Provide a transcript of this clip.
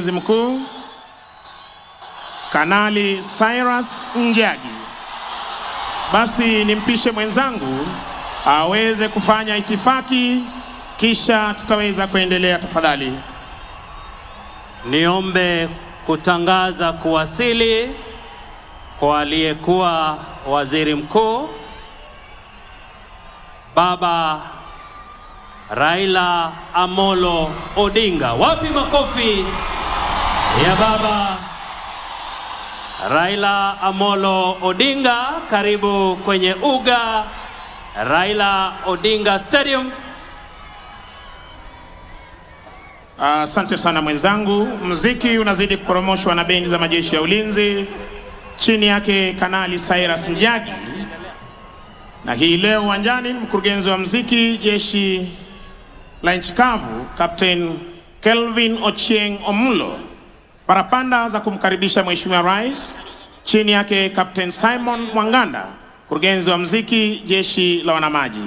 Mkurugenzi Mkuu Kanali Cyrus Njagi. Basi nimpishe mwenzangu aweze kufanya itifaki, kisha tutaweza kuendelea. Tafadhali. Niombe kutangaza kuwasili kwa aliyekuwa Waziri Mkuu Baba Raila Amolo Odinga. Wapi makofi ya Baba Raila Amolo Odinga? Karibu kwenye uga Raila Odinga Stadium. Asante sana mwenzangu. Mziki unazidi kuporomoshwa na bendi za majeshi ya ulinzi chini yake Kanali Cyrus Njagi. Na hii leo uwanjani mkurugenzi wa mziki jeshi la nchi kavu Captain Kelvin Ochieng Omulo. Parapanda za kumkaribisha Mheshimiwa Rais chini yake Captain Simon Mwanganda, mkurugenzi wa mziki jeshi la wanamaji.